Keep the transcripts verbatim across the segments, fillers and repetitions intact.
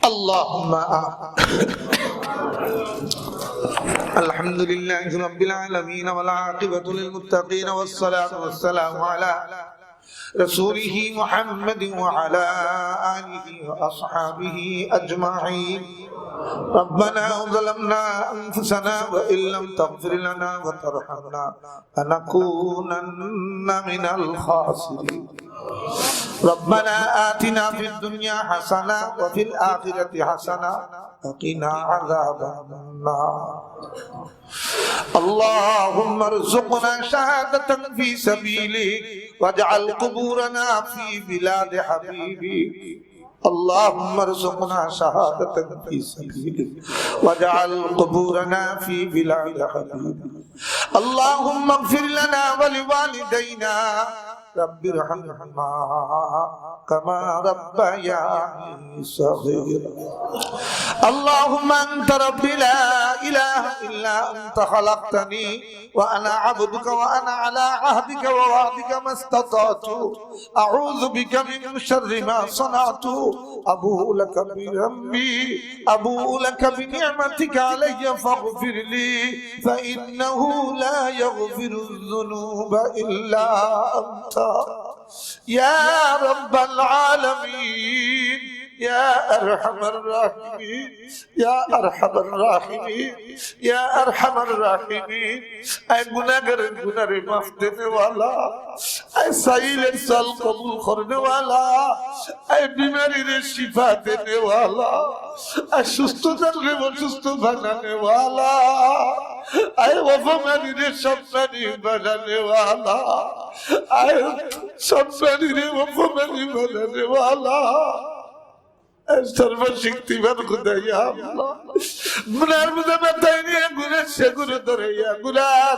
اللهم آ- الحمد لله رب العالمين، والعاقبة للمتقين، والصلاة والسلام على رسوله محمد وعلى آله وأصحابه أجمعين. ربنا ظلمنا أنفسنا وإن لم تغفر لنا وترحمنا لنكونن من الخاسرين. ربنا آتنا في الدنيا حسنة وفي الآخرة حسنة وقنا عذاب النار. اللهم ارزقنا شهادة في سبيلك واجعل قبورنا في بلاد حبيبك. اللهم ارزقنا شهادة في سبيلك واجعل قبورنا في بلاد حبيبك. اللهم اغفر لنا ولوالدينا رب ارحمهما كما ربياني صغيرا. اللهم أنت ربي لا إله إلا أنت خلقتني وأنا عبدك وأنا على عهدك ووعدك ما استطعت. أعوذ بك من شر ما صنعت. أبوء لك بذنبي، أبوء لك بنعمتك علي فاغفر لي، فإنه لا يغفر الذنوب إلا أنت. يا رب العالمين، يا أرحم الراحمين، يا أرحم الراحمين، يا أرحم الراحمين. اے گناہگارے گناہرے معاف دینے والا، اے سائلر سوال قبول کرنے والا، اے بیماریرے شفا دینے والا، اے سستتارے اسست بنانے والا، اے وفامانیرے سممانی بنانے والا، اے سممانیرے وفامانی بنانے والا، اے সর্বশক্তিমান খোদা, ইয়া আল্লাহ, গুনার মধ্যে মাথায় নিয়া গুনার সেগুন ধরাইয়া গুনার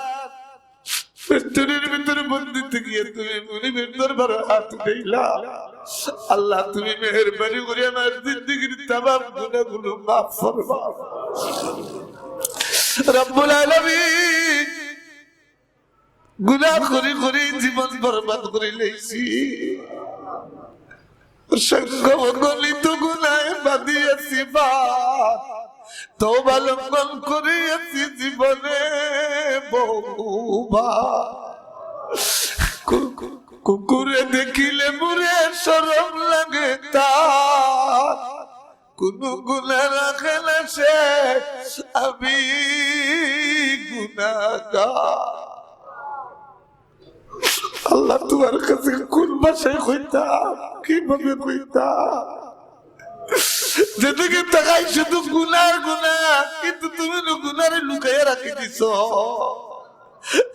ফিতনার ভিতরে বন্দি থাকিয়া তুমি মুনিবের দরবারে হাত উঠাইলা। আল্লাহ, তুমি মেহেরবানি করি আমার জিন্দেগির তামাম গুনাহগুলো মাফ ফরমাও। রব্বুল আলামিন, গুনাহ করি করি জীবন বরবাদ করি লাইছি। অসংখ্য অগণিত গুনায় বাঁধি আছি বাঁধ, তওবা লঙ্ঘন করি আছি জীবনে বহুবার। কু-, কু-, কুকুরে দেখিলে মোরে শরম লাগে তার, কুনু গুনাহ রাখে না সে, আমি গুনাহগার। আল্লাহ, তোমার কাছে কোন ভাষায় কইতাম, কিভাবে কইতাম? যেদিকে তাকাই শুধু গুনাহ আর গুনাহ, কিন্তু তুমি নু গুনারে লুকাইয়া রাখি দিছো।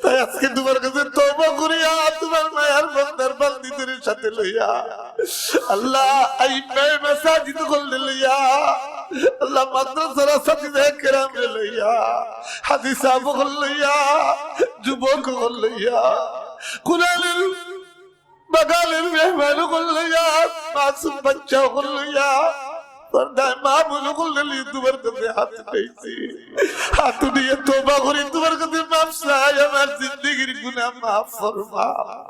তাই আজকে তোমার কাছে তওবা করিয়া তোমার মায়ার বান্দার বান্দিদের সাথে লইয়া, আল্লাহ, এই মে-, মেসাজিদ অকলরে লইয়া, আল্লাহ, মাদ্রাসার আসাতিজা কেরামরে লইয়া, হাজি সাহেব অকল লইয়া, যুবক অকল লইয়া, কোরআনের বাগানের মেহমান অকল লইয়া, মাসুম বাচ্চা অকল লইয়া, পর্দায় মা বোন অকলরে লইয়া তোমার কাছে হাত উঠাইছি। হাত উঠিয়া তওবা করি তোমার কাছে মাফ চাই, আমার জিন্দেগির গুনাহ মাফ ফরমাও।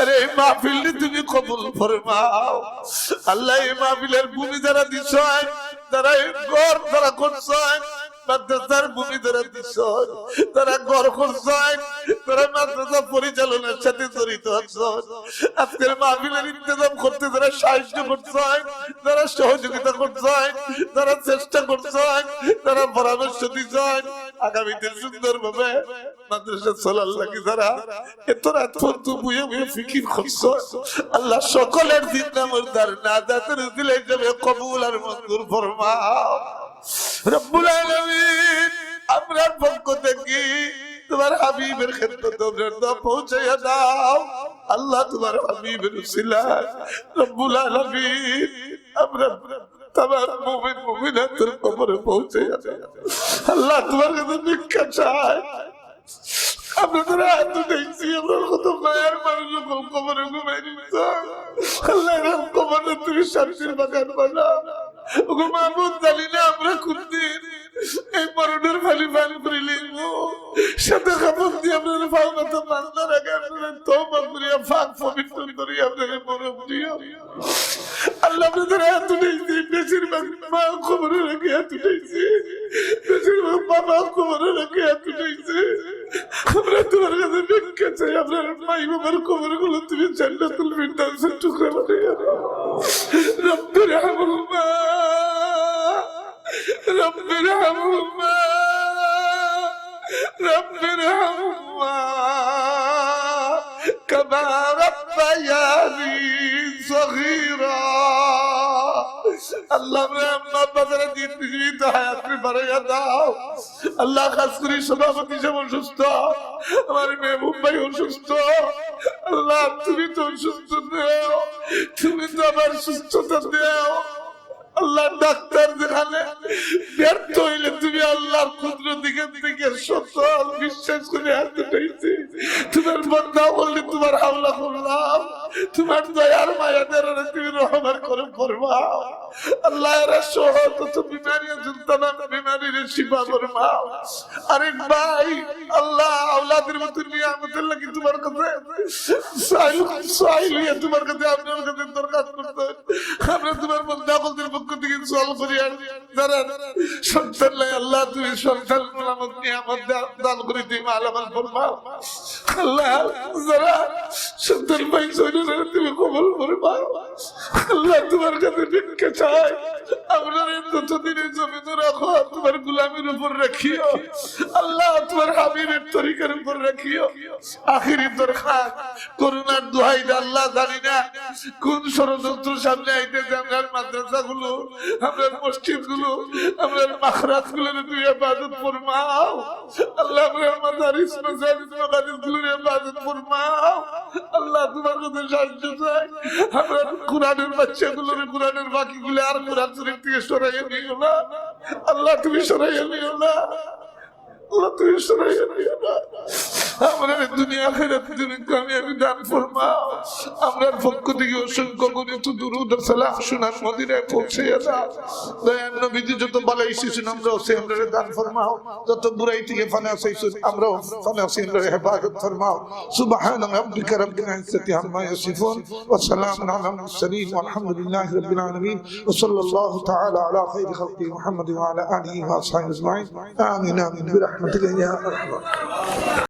আরে এই মাহফিলরে তুমি কবুল ফরমাও। আল্লাহ, এই মাহফিলের ভূমি যারা দিছইন, যারা এই ঘর যারা করছইন, মাদ্রাসার ভূমি যারা দিছইন, যারা ঘর করছইন, যারা মাদ্রাসা পরিচালনার সাথে জড়িত আছইন, আজকের মাহফিলের ইন্তেজাম করতে যারা সাহায্য করছইন, যারা সহযোগিতা করছইন, যারা চেষ্টা করছইন, যারা পরামর্শ দিছইন, আগামীতে সুন্দরভাবে মাদ্রাসা চলার লাগি যারা এত রাত পর্যন্ত বইয়া বইয়া ফিকির করছইন, আল্লাহ, সকলের জিন্দা মুর্দার নাজাতের উসিলা হিসাবে কবুল আর মঞ্জুর ফরমাও। রব্বুল আলামিন, আমরার পক্ষ থাকি তোমার হাবিবের খেদমতে আমরার দোয়া পৌঁছাইয়া দাও। আল্লাহ, তোমার হাবিবের উসিলায় রব্বুল আলামিন, আমরা তামাম মুমিন মুমিনাতের কবরে পৌঁছাইয়া দাও। আল্লাহ, তোমার কাছে ভিক্ষা চাই। আমরা যারা হাত উঠাইছি, আমরা কত মায়ার মানুষ অকল কবরে ঘুমাই দিছো। আল্লাহ, এরার কবররে তুমি শান্তির বাগান বানাও। ওগো মাবুদ, জানি না আমরা কোন দিন এই মরণের পানি পান করি লইমু। সাদা কাপড় দিয়া আমরারে পাও মাথা বান্ধার আগে আমরারে তওবা করিয়া পাক পবিত্র করিয়া আমরারে মরণ দিও। আল্লাহ, আমরা যারা হাত উঠাইছি, বেশিরভাগ মা কবরে রেখে হাত উঠাইছে, বেশিরভাগ বাবা কবরে রেখে হাত উঠাইছে। আমরা তোমার কাছে ভিক্ষা চাই, আপনার মাই বাবার কবরগুলো তুমি জান্নাতুল ফিরদাউসের টুকরা বানাইয়া দাও। রব্বির হামহুমা, রব্বির হামহুমা, রব্বির হামহুমা কামা রাব্বায়ানি সগীরা। আল্লাহ, আমরা আম্মা আব্বার দিন জীবিত হায়াত বাড়াইয়া দাও। আল্লাহ, খাস করি সভাপতি সাহেব অসুস্থ, আমার মেহবুব ভাই অসুস্থ। আল্লাহ, তুমি তো সুস্থ দেও, তুমি তো আবার সুস্থতা দেও। আল্লাহ, ডাক্তার যেখানে ব্যর্থ হইলে তুমি আল্লাহর কুদরতি থেকে সফল বিশ্বাস করে হাত উঠাইছি। তোমার বন্দা বললে তোমার হাওলা করলাম, তোমার দয়ার মায়া দেওয়ার তুমি রহমান করে ফরমাও। আল্লাহ, এরা সহ যত বিমারি আছেন, তামাম বিমারির শিফা ফরমাও। আরেক ভাই, আল্লাহ, আওলাদের মতো নিয়ামতের লাগি তোমার কাছে সাইল, সাইল হইয়া তোমার কাছে, আপনার কাছে দরখাস্ত করতে হয়। আমরা তোমার বন্দা বলদের পক্ষ থেকে সওয়াল করি, আর যারা সন্তান নাই, আল্লাহ, তুমি সন্তান নামক নিয়ামত দান, দান করে তুমি মালামাল ফরমাও। আল্লাহ, যারা সন্তান পাইছে, ওনারা তুমি কবুল ফরমাও। আল্লাহ, তোমার কাছে ভিক্ষা চাই, আমরা যতদিন এই জমিনে রাখো, তোমার গোলামির উপর রাখিও। আল্লাহ, তোমার হাবিবের তরিকার উপর রাখিও। আখেরি দরখাস্ত, করুণার দোহাই দেই আল্লাহ, জানি না কোন ষড়যন্ত্র সামনে আইতেছে। আমরার মাদ্রাসাগুলো, আমরার মসজিদগুলো, আমরার মাখরাজগুলোরে তুমি হেফাজত ফরমাও। আল্লাহ, আমরার মাদারিস, মাসাজিদ, মাদারিসগুলোরে হেফাজত ফরমাও। আল্লাহ, তোমার কাছে সাহায্য চাই। আমরার কোরআনের বাচ্চাগুলোরে কোরআনের বাকিগুলো আর কোরআন শরীফ থেকে সরাইয়া নিও না। আল্লাহ, তুমি সরাইয়া নিও না। আল্লাহ, তুমি সরাইয়া নিও না। আমরারে দুনিয়া আখিরাত তুমি কামিয়াবি দান ফরমাও। আমরার পক্ষ থেকে অসংখ্য গণিত দুরূদ ও সালাম সোনার মদিনায় পৌঁছাইয়া দাও। দয়ার নবীজি যত বালাই শিশু আমরা আছে, আমরারে দান ফরমাও। যত বুরাই থেকে ফানা চাইছুন, আমরাও ফানা আছি, আমরারে হেফাজত ফরমাও। سبحان ربك رب العزة عما يصفون وسلام على المرسلين والحمد لله رب العالمين وصلى الله تعالى على خير خلقه محمد وعلى آله وأصحابه أجمعين. آمين، آمين، برحمتك يا أرحم الراحمين.